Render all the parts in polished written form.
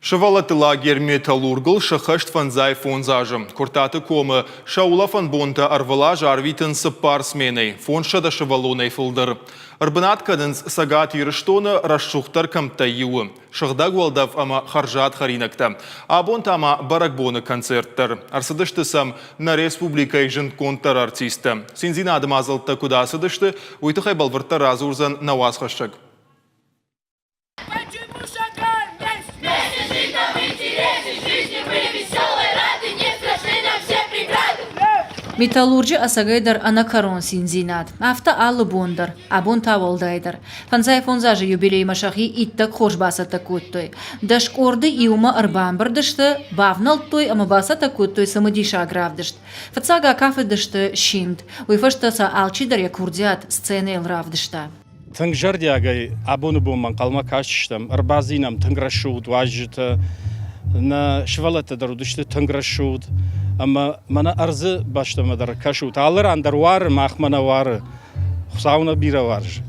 Сывӕллӕтты лагерь «Металлургыл» сыххӕст фӕндзай фондз азы. Куырттаты комы сӕ улӕфӕн бонтӕ ӕрвылаз арвитынц цыппар сменӕй, 500 сывӕллонӕй фылдӕр. Ӕрбынат кӕнынц Цӕгат Ирыстоны рӕсугъддӕр кӕмттӕй иуы. Сыгъдӕг уӕлдӕф ӕмӕ хӕрзад хӕринӕгтӕ. Абон та ма бӕрӕгбоны концерт дӕр. Ӕрцыдысты сӕм нӕ республикӕйы зындгонддӕр артисттӕ. Циндзинады мадзӕлттӕ куыд ацыдысты, уый тыххӕй бӕлвырддӕр радзурдзӕн нӕ уацхӕссӕг. Почему шагаем вместе? Вместе жить нам интересней, жизни мы веселой рады, не страшны нам все преграды. Металлурджы ӕцӕгӕйдӕр ӕнӕкӕрон циндзинад. Афтӕ алы бон дӕр, абон та уӕлдайдӕр. Фӕндзай фондз азы юбилеймӕ сӕхи иттӕг хорз бацӕттӕ кодтой. Дӕс къорды иумӕ ӕрбамбырд сты, бавнӕлдтой ӕмӕ бацӕттӕ кодтой цымыдисаг равдыст. Фыццаг акафыдысты Симд, уый фӕстӕ сӕ алчидӕр йӕ курдиат сценӕйыл равдыста. Тынг зӕрдиагӕй абоны бонмӕ ӕнхъӕлмӕ кастыстӕм, ӕрбадзинӕм тынг рӕсугъд уазджытӕ. Нӕ сывӕллӕттӕ дӕр уыдысты тынг рӕсугъд. Ӕмӕ мӕнӕ ӕрдзы бӕстӕмӕ дӕр кӕсут. Алы ран дӕр уары, махмӕ нӕ уары. Хуыцау нӕ бирӕ уарзы.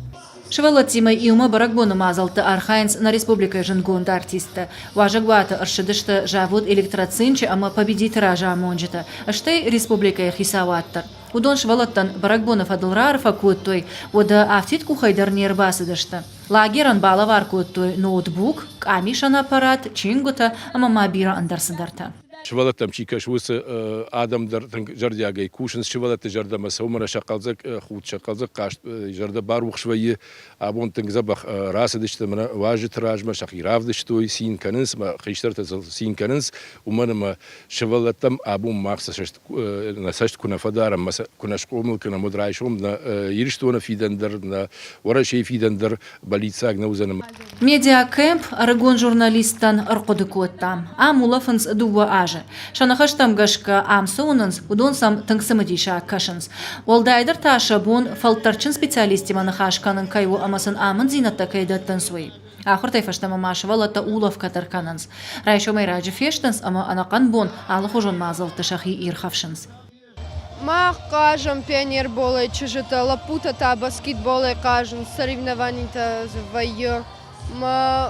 Сывӕллӕттимӕ иумӕ бӕрӕгбоны мадзӕлтты архайынц нӕ республикӕйы зындгонд артисттӕ. Уазӕгуаты ӕрцыдысты завод «Электроцинчы» ӕмӕ «Победит-ы» разамонджытӕ, стӕй республикӕйы хицауад дӕр. Уыдон сывӕллӕттӕн бӕрӕгбоны фӕдыл раарфӕ кодтой, уӕдӕ афтид къухӕй дӕр не рбацыдысты. Лагерӕн балӕвар кодтой ноутбук, къамисӕн аппарат, чингуытӕ ӕмӕ ма бирӕ ӕндӕр цыдӕртӕ. Сывӕллӕттӕм чи кӕсы, уыцы адӕм дӕр тынг зӕрдиагӕй кусынц сывӕллӕтты зӕрдӕмӕ, сӕ уымӕн сӕ хъӕлдзӕг худт, сӕ хъӕлдзӕг хъазт зӕрдӕ барухс вӕййы. Абон тынг дзӕбӕх рацыдысты мӕнӕ уазджыты размӕ, сӕхи равдыстой, цин кӕнынц, мӕ хистӕртӕ сыл цин кӕнынц, уымӕн ӕмӕ сывӕллӕттӕм абон мах сӕ цӕст нӕ цӕст куы нӕ фӕдарӕм, куы нӕ схъомыл кӕнӕм, уӕд райсом нӕ Ирыстоны фидӕн дӕр, нӕ Уӕрӕсейы фидӕн дӕр бӕллиццаг нӕ уыдзӕн. Медиакэмп ӕрыгон журналисттӕн ӕрхъуыды кодта. Ам улӕфынц дыууӕ азы. Сӕ ныхӕстӕм гӕсгӕ, ам цы уынынц, уыдон сӕм тынг цымыдисаг кӕсынц. Уӕлдайдӕр та сӕ бон фӕлтӕрдджын специалисттимӕ ныхас кӕнын кӕй у ӕмӕ сын амынддзинӕдтӕ кӕй дӕттынц, уый. Ахуыртӕй фӕстӕмӕ ма сывӕллӕттӕ улӕфгӕ дӕр кӕнынц. Райсомӕй раджы фестынц ӕмӕ ӕнӕхъӕн бон алыхуызон мадзӕлтты сӕхи ирхӕфсынц. Мах хъазӕм пионерболӕй чызджытӕ, лӕппутӕ та баскетболӕй хъазынц, соревнованитӕ дзы вӕййы. Мӕ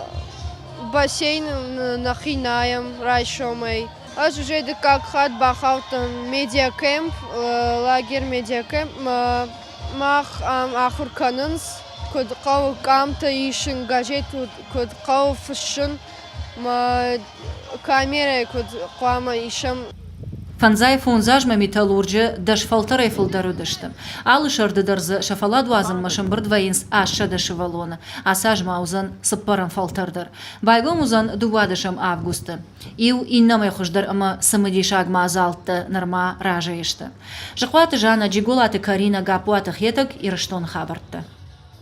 бассейны нӕхи найӕм райсомӕй. Ӕз уже дыккаг хатт бахаудтӕн медиакэмп, лагерь медиакэмп. Мах ам ахуыр кӕнынц, куыд хъӕуы къамтӕ исын, газет куыд хъӕуы фыссын, мӕ камерӕйы куыд хъуамӕ исӕм. Фӕндзай фондз азмӕ металлурджы дӕс фӕлтӕрӕй фылдӕр уыдысты. Алы сӕрды дӕр дзы сӕ фӕллад уадзынмӕ сӕмбырд вӕййынц 800 сывӕллоны. Ацы аз ма уыдзӕн цыппӕрӕм фӕлтӕр дӕр. Байгом уыдзӕн 12 августы. Иу иннӕмӕй хуыздӕр ӕмӕ цымыдисаг мадзӕлттӕ нырма разӕй сты. Зыхъуаты Жанна, Джиголаты Каринӕ, Гаппуаты Хетӕг, Ирыстоны хабӕрттӕ.